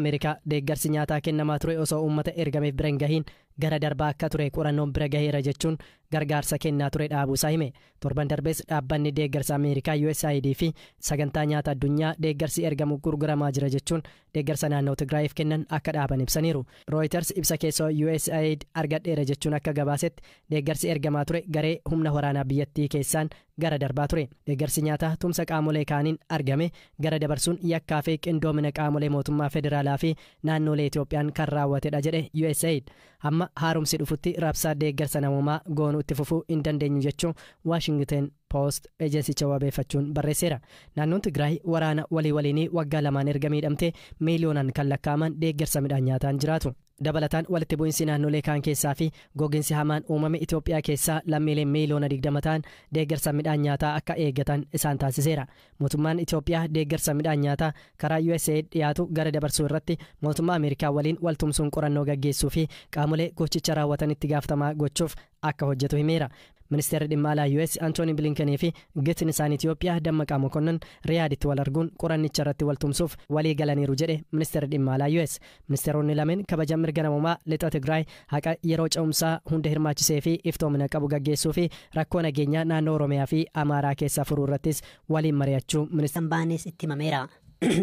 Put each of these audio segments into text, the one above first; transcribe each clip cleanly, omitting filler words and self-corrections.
Ameerikaa deeggarsi nyaataa kennamaa ture osoo uummata ergameef bira hin gahiin gara darbaa akka ture qorannoon bira gaheera jechuun gargaarsa kennaa ture dhaabuusaa hime. Torban darbees dhaabbanni deeggarsa Ameerikaa USAID fi sagantaa nyaata addunyaa deeggarsi ergamu gurguramaa jira jechuun deeggarsa naannoo Tigraayiif kennan akka dhaaban ibsaniiru. Reuters ibsa keessoo USAID argadheera jechuun akka gabaasetti deeggarsi ergamaa ture garee humna waraanaa biyyattii keessaan gara darbaa ture. Deeggarsi nyaataa tumsa qaamolee kaaniin argame gara dabarsuun yakkaa fi qindoomina qaamolee mootummaa federaalaa fi naannolee Itoophiyaan kan raawwatedha jedhe USAID. Hamma haaromsi dhufutti raabsaa deeggarsa namoomaa goonuu itti fufuu hin dandeenyu jechuun Washington Post ejensicha wabeeffachuun barreesseera. Naannoon Tigraay waraana walii waliinii waggaa lamaan erga miidhamte miiliyoonaan kan lakkaa'aman deeggarsa midhaan nyaataan jiraatu. Dabalataan walitti bu'insi naannolee kaan keessaa fi gogiinsi hamaan uumame Itoophiyaa keessaa lammiileen miiliyoona 20 ta'an deeggarsa midhaan nyaataa akka eeggatan isaan taasiseera. Mootummaan Itoophiyaa deeggarsa midhaan nyaataa karaa USAID dhiyaatu gara dabarsuu irratti mootummaa Ameerikaa waliin waltumsuun qorannoo gaggeessuu fi qaamolee gochicha raawwatan itti gaafatamaa gochuuf akka hojjetu himeera. Ministeerri dhimma alaa US Antooni Bilinkenii fi gitni isaan Itoophiyaa Dammaqaa Mokonnon Riyaaditti wal arguun qorannicha irratti waltumsuuf walii galaniiru jedhe ministeerri dhimma alaa US. Ministeeronni lameen kabaja mirga namoomaa lixa Tigraay haqa yeroo ce'umsaa hunda hirmaachisee fi iftoomina qabu gaggeessuu fi rakkoo nageenyaa naannoo Oromiyaa fi Amaaraa keessaa furuu irrattis waliin mari'achuu ministeerri. Baanes itti himameera.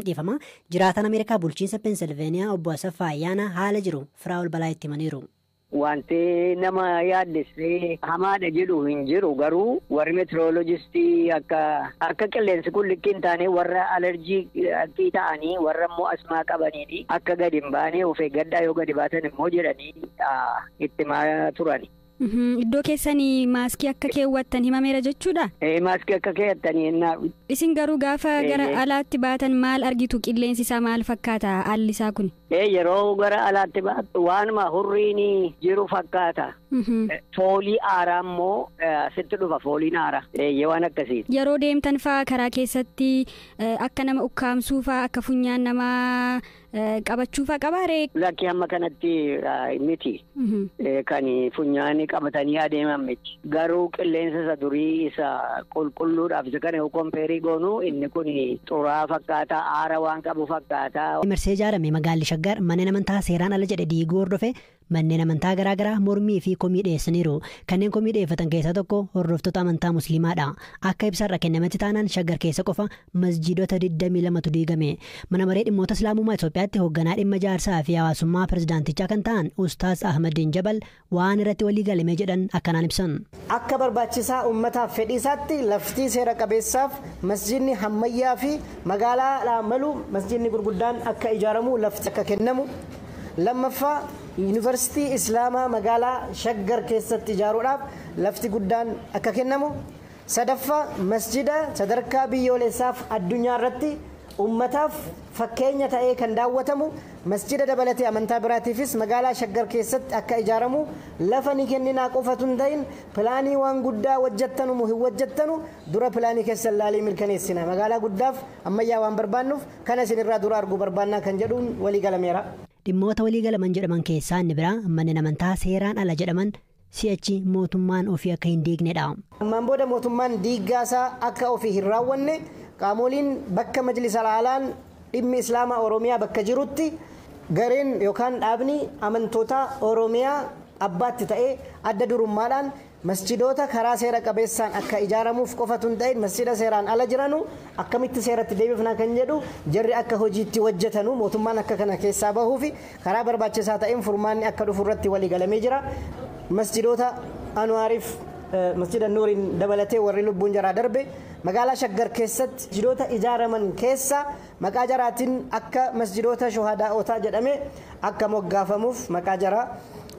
Dhiifama. Jiraataan Ameerikaa bulchiinsa Pensilveeniyaa obbo Asaffaa Ayyaanaa haala jiru Firaa'ol Balaa itti himaniiru. Wanti nama yaaddessee hamaadha jedhu hin jiru, garuu warri meetirooloojistii akka qilleensi kun likkii hin taane warra alerjii ta'anii warra immoo asmaa qabaniini akka gadi hin baane of eeggadhaa, yoo gadi baatan immoo jedhanii itti himaa turani. Iddoo keessanii maaskii akka keewwattan himameera jechuudha? Maaskii akka keewwattanii. Isin garuu gaafa gara alaatti baatan maal argitu? Qilleensi isaa maal fakkaata haalli isaa kun? Yeroo gara alaatti baatu waanuma hurriin jiru fakkaata. Foolii aaraa immoo sitti dhufa, fooliin aaraa. Waan akkasiiti. Yeroo deemtan faa karaa keessatti akka nama ukkaamsuu faa, akka funyaan namaa qabachuu faa qabaaree? Lakki, hamma kanatti miti. Kan funyaanii qabatanii adeeman miti. Garuu qilleensa isa durii isa qulqulluudhaaf isa kana yoo compare goonu inni kun xuraa fakkaata, aara waan qabu fakkaata. Marsee ijaarame magaalli Shaggar manneen amantaa seeraan ala jedhe diiguu hordofe manneen amantaa garaagaraa mormii fi komii dhiyeessaniiru. Kanneen komii dhiyeeffatan keessaa tokko hordoftoota amantaa Musliimaadha. Akka ibsaarra kennametti taanaan Shaggar keessa qofa masjiidota 22tu diigame. Mana maree dhimmoota Islaamummaa Itoophiyaatti hoogganaa dhimma jaarsaa fi hawaasummaa pirezidaantichaa kan ta'an Ustaaz Ahmadiin Jabal waan irratti walii galame jedhan akkanaan ibsan. Akka barbaachisaa uummataaf fedhiisaatti laftii seera qabeessaaf masjidni hammayyaa fi magaalaadhaan malu masjidni gurguddaan akka ijaaramu lafti akka kennamu. Lammaffaa, yuunivarsiitii Islaamaa magaalaa Shaggar keessatti ijaaruudhaaf lafti guddaan akka kennamu. Sadaffaa, masjida sadarkaa biyyoolessaaf addunyaa irratti ummataaf fakkeenya ta'ee kan daawwatamu masjida dabalatee amantaa biraatiifis magaalaa Shaggar keessatti akka ijaaramu lafa ni kenninaa qofatu hin ta'in, pilaanii waan guddaa hojjettanu mu hin hojjettanu dura pilaanii keessan laalii mirkaneessina, magaalaa guddaaf ammayyaa waan barbaannuuf kana isinirraa dura arguu barbaannaa kan jedhuun walii galameera. Dhimmoota walii galaman jedhaman keessaa inni biraa manneen amantaa seeraan ala jedhaman si'achi mootummaan ofii akka hin diignedha. Ammaan booda mootummaan diiggaasaa akka ofii hin raawwanne qaamoliin bakka majlisa alaalaan dhimmi Islaamaa Oromiyaa bakka jirutti gareen yookaan dhaabni amantoota Oromiyaa abbaatti ta'ee adda durummaadhaan masjidoota karaa seera qabeessaan akka ijaaramuuf qofatu hin ta'in, masjida seeraan ala jiranu akkamitti seeratti deebifna kan jedhu jarri akka hojiitti hojjetanu, mootummaan akka kana keessaa bahuu fi karaa barbaachisaa ta'een furmaanni akka dhufu irratti walii galamee jira. Masjidoota Anwaariif masjida Nuuriin dabalatee warri lubbuun jaraa darbe magaalaa Shaggar keessatti masjidoota ijaaraman keessa maqaa jaraatiin akka masjidoota shuhadaa'otaa jedhame akka moggaafamuuf maqaa jaraa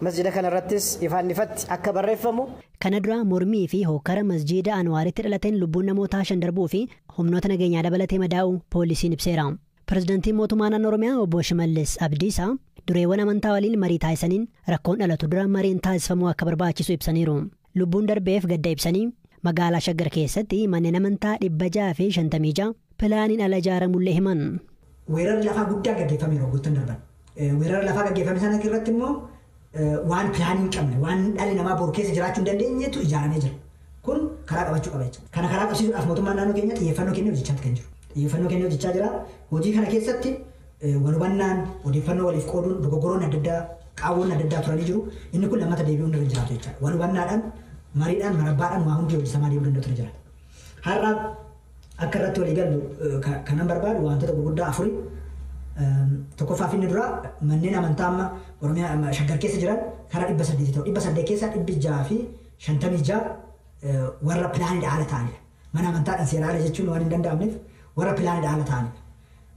masjida kanarrattis ifaan ifatti akka barreeffamu. Kana dura mormii fi hokkara masjida Anwaaritti dhalateen lubbuun namootaa 5 darbuu fi humnoota nageenyaa dabalatee madaa'u poolisiin ibseera. Pirezidantiin mootummaa naannoo Oromiyaa obbo Shimallis Abdiisaa dureewwan amantaa waliin marii taasisaniin rakkoon dhalatu dura mariin taasifamuu akka barbaachisu ibsaniiru. Lubbuun darbeef gadda ibsanii magaalaa Shaggar keessatti manneen amantaa 656 pilaaniin ala ijaaramullee himan. Weerarri lafaa guddaa gaggeeffameera waggoottan darban. Weerara lafaa gaggeeffame sana irratti immoo waan pilaanii hin qabne, waan dhalli namaa boru keessa jiraachuu hin dandeenyetu ijaaramee jira. Kun karaa qabachuu qaba jechuudha. Kana karaa qabsiisuudhaaf mootummaan naannoo keenya xiyyeeffannoo kennee hojjechaa kan jiru. Xiyyeeffannoo kennee hojjechaa jira. Hojii kana keessatti Wal hubannaan odeeffannoo waliif qooduun dogoggoroonni adda addaa qaawwonni adda addaa turanii jiru. Inni kun lammata deebi'uun irra jiraatu jechaadha. Wal hubannaadhaan mariidhaan marabbaadhaan waa hundi hojjetamaa deemuu danda'u ture jiraata. Har'a akka irratti walii gallu kanan barbaadu wantoota gurguddaa afuri. Tokkoffaa fi inni duraa manneen amantaa amma Oromiyaa Shaggar keessa jiran karaa 800 ta'u. 800 keessaa 656 warra pilaanidha haala ta'anidha. Mana amantaadhaan seera ala jechuun waan hin danda'amneef warra pilaanidha haala ta'anidha.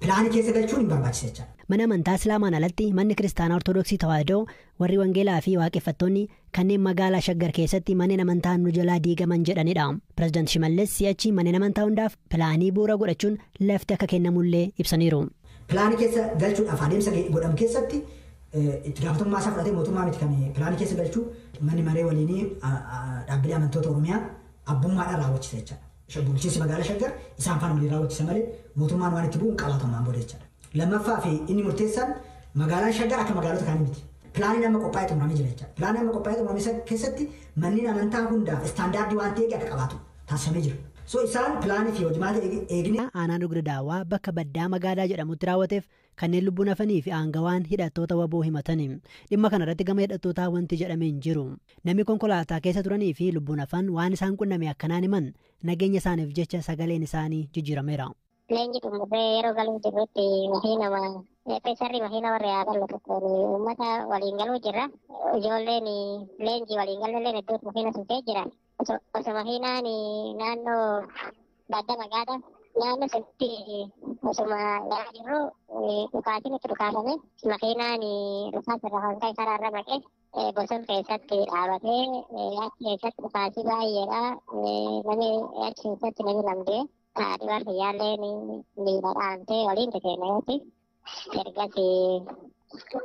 Pilaanii keessa galchuun hin barbaachisa jechaadha. Mana amantaa Islaamaan alatti manni kiristaanaa Ortodoksii Tawaahidoo warri Wangeelaa fi waaqeffattoonni kanneen magaalaa Shaggar keessatti manneen amantaa nu jalaa diigaman jedhanidha. Pireezidaant Shimallis si'achi manneen amantaa hundaaf pilaanii bu'uura godhachuun lafti akka kennamullee ibsaniiru. Pilaanii keessa galchuudhaaf adeemsa godhamu keessatti itti gaafatamummaa isaa fudhatee mootummaa miti kan pilaanii keessa galchuu manni maree waliinii dhaabbilee amantoota Oromiyaa abbummaadhaan raawwachiisa jechaadha. Bulchiinsi magaalaa Shaggar isaan faana waliin raawwachiisa malee mootummaan waan itti bu'u hin qabaatu ammaan booda jechaadha. Lammaffaa fi inni murteessaan magaalaan Shaggar akka magaalota kaanii miti. Pilaaniin amma qophaa'ee xumuramee jira jechaadha. Pilaaniin amma qophaa'ee xumurame keessatti manneen amantaa hundaaf istaandaardii waan ta'e akka qabaatu taasifamee jira. So isaan pilaanii fi hojimaata eegne. Aanaan Dugda Daawwaa bakka baddaa magaalaa jedhamutti raawwateef kanneen lubbuun hafanii fi aangawaan hidhattoota waboo himatani. Dhimma kanarratti gama hidhattootaa wanti jedhame hin jiru. Namni konkolaataa keessa turanii fi lubbuun hafan waan isaan qunname akkanaan himan nageenya isaaniif jecha sagaleen isaanii jijjiirameera. Leenji xumurree yeroo galuu jirrutti makiinama feesarri makiina warra yaaballu tokkoon uummata waliin galuu jirra. Ijoolleen leenjii waliin galulleen hedduutu makiina sun keessa jira. Osoo makiinaan naannoo badda magaalaa naannoo sunitti osuma yaa'aa jirru dhukaatiin itti dhukaafame makiinaan dhukaasa irra kan ka'e karaarra maqee bosona keessatti dhaabatee achi keessatti dhukaasii baay'eedha. Namni achi keessatti namni lamdee haadhi biyyaallee miila dhaamtee waliin dhufeenyeeti. Ergasii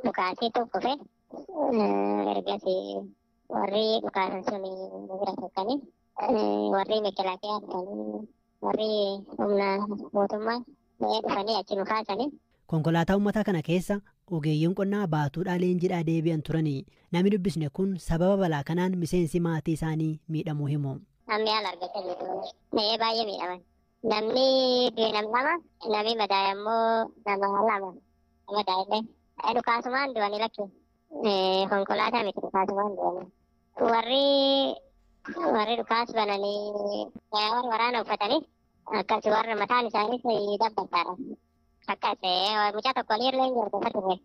dhukaasii tokkofe ergasii warri dhukaasan sun bira tokkanii warri mekelaakiyaa dhufanii warri humna mootummaa dhufanii achi nu kaasanii. Konkolaataa uummataa kana keessa ogeeyyiin qonnaa baatuudhaa leenjiidhaa deebi'an turanii. Namni dubbisne kun sababa balaa kanaan miseensi maatii isaanii miidhamuu himu. Namni haala argachaa jiru. Baay'ee miidhaman. Namni du'e nam lama, namni madaa'e immoo nama lama. Madaa'ellee. Dhukaasumaan du'anii lakki. Konkolaataa miti dhukaasumaan du'anii. Warri dhukaas bananii warra waraana uffatanii akkas warra mataan isaaniis dabbasaadha. Akkas mucaa tokko illee hin jirtu ture.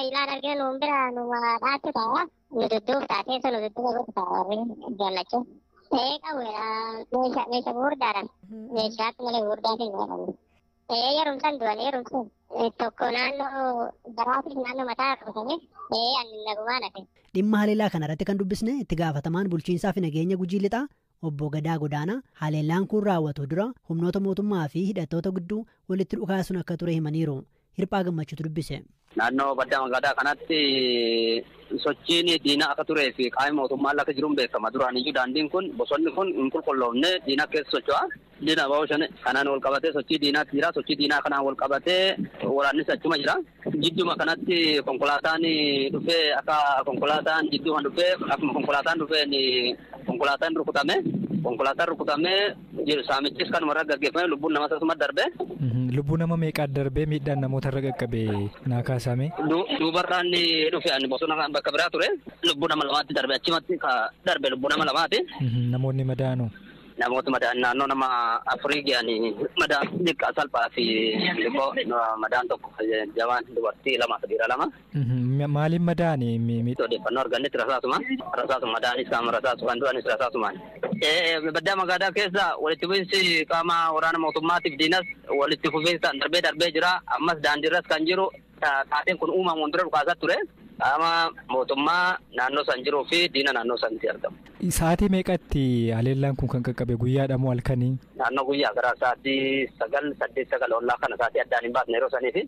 Ilaan arginu nuun bira numa dhaattu ta'a. Nu dudduuf taatee sun nu dudduuba godhu ta'a warri jaallachuu. Qawweedha. Meeshaa gurguddaadha. Meeshaa akka malee gurguddaatiin godhamu. Yerumsan du'anii yerumsan tokko naannoo garaatiif naannoo mataa rukutame ani nagumaan hafe. Dhimma haleellaa kanarratti kan dubbisne itti gaafatamaan bulchiinsaa fi nageenya Gujii Lixaa obbo Gadaa Godaanaa haleellaan kun raawwatu dura humnoota mootummaa fi hidhattoota gidduu walitti dhukaasuun akka ture himaniiru. Hirphaa Gammachuutu dubbise. Naannoo baddaa magaalaa kanatti sochiin diinaa akka turee fi qaamni mootummaa akka jiruun beekama. Duraan iyyuu daandiin kun bosonni kun hin qulqulloofne diinaa keessa socho'a. Diinaa ba'uu shan kanaan wal qabatee sochii diinaatti jira. Sochii diinaa kanaan wal qabatee waraannis achuma jira. Jidduma kanatti konkolaataan dhufee akka konkolaataan jidduu kan dhufee akkuma konkolaataan dhufeen konkolaataan rukutame. Konkolaataan rukutamee saamichis kanuma irra gaggeeffame lubbuun nama akkasuma darbe. Lubbuu nama meeqaa darbee miidhaan namoota irra qaqqabe naa kaasame. Duubarraan dhufe ani bosona bakka biraa ture lubbuu nama lamaatti darbe achumatti darbe lubbuu nama lamaati. Namoonni madaa'an. Namoota madaa'an naannoo nama afurii ga'anii madaan xiqqaa salphaa fi madaan tokko jabaan dubartii lamaa fi dhiira lama. Maaliin madaa'ani? Odeeffannoo argannetti rasaasuma. Rasaasuma madaanis qaama rasaasu kan du'anis rasaasumaan. Baddaa magaalaa keessa walitti fufiinsi qaama waraana mootummaatiif diinas walitti fufiinsaan darbee darbee jira. Ammas daandiirras kan jiru taateen kun uumamuun dura dhukaasaa ture. Qaama mootummaa naannoo san jiruu fi diina naannoo sanatti argamu. Sa'aatii meeqatti haleellaan kun kan qaqqabe guyyaadha moo halkanii? Naannoo guyyaa gara sa'aatii 9, 8, 9 ollaa kana sa'aatii addaan hin baasne yeroo saniifi.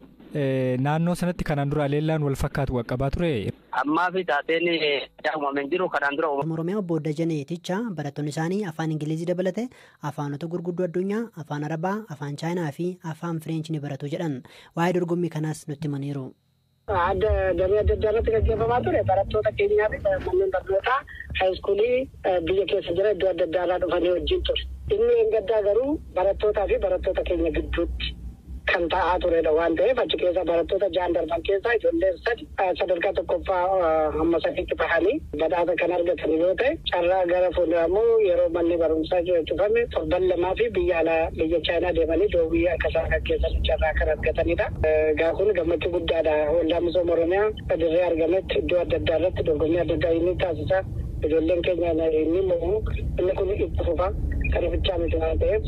Naannoo sanatti kanaan dura haleellaan wal fakkaatu qaqqabaa ture? Ammaa fi taateen uumameen jiru kanaan dura. Oromiyaa obbo Dajaneetichaa barattoonni isaanii afaan Ingilizii dabalatee afaanota gurguddoo addunyaa afaan Arabaa, afaan Chaayinaa fi afaan Fireench ni baratu jedhan. Waa'ee dorgommii kanaas nutti himaniiru. Adda damee adda addaa irratti gaggeeffamaa ture barattoota keenyaa fi manneen barnootaa haayiskuulii biyya keessa jira iddoo adda addaa irraa dhufanii wajjin ture. Inni gaddaa garuu barattootaa fi barattoota keenya gidduutti kan taa'aa turedha waan ta'eef achi keessa barattoota 6 darban keessaa ijoolleen 3 sadarkaa tokkoffaa hamma sadiitti bahanii badhaasa kan argatan yoo ta'e carraa gara fuulduraa immoo yeroo manni barumsaa cufame torban 2 fi biyya alaa biyya Chaayinaa deemanii doowwii akka isaan gaggeessan carraa kan argatanidha. Egaa kun gammachuu guddaadha. Waldaan misooma Oromiyaa dirree argametti iddoo adda addaa irratti dorgommii adda addaa inni taasisa. Ijoolleen keenya inni immoo inni kun itti fufa kan ifichaa miti waan ta'eef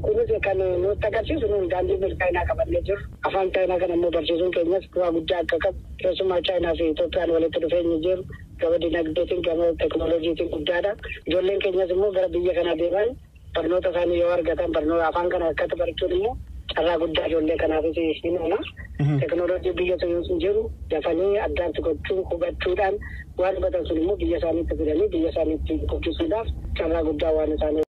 kunis kan nutti agarsiisu nuun daandii milkaa'inaa qabannee jirru. Afaan Chaayinaa kana immoo barsiisuun keenyas bu'aa guddaa akka qabu keessumaa Chaayinaa fi Itoophiyaan walitti dhufeenyi jiru gama dinagdeetiin gama teekinooloojiitiin guddaadha. Ijoolleen keenyas immoo gara biyya kana deeman barnoota isaanii yoo argatan barnoota afaan kana akkatti barachuun immoo carraa guddaa ijoollee kanaafis hin uuma. Teekinooloojii biyya sun jiru dafanii addaatti gochuu hubachuudhaan waan hubatan sun immoo biyya isaaniitti fidanii biyya isaaniitti guddisuudhaaf carraa guddaa waan isaanii.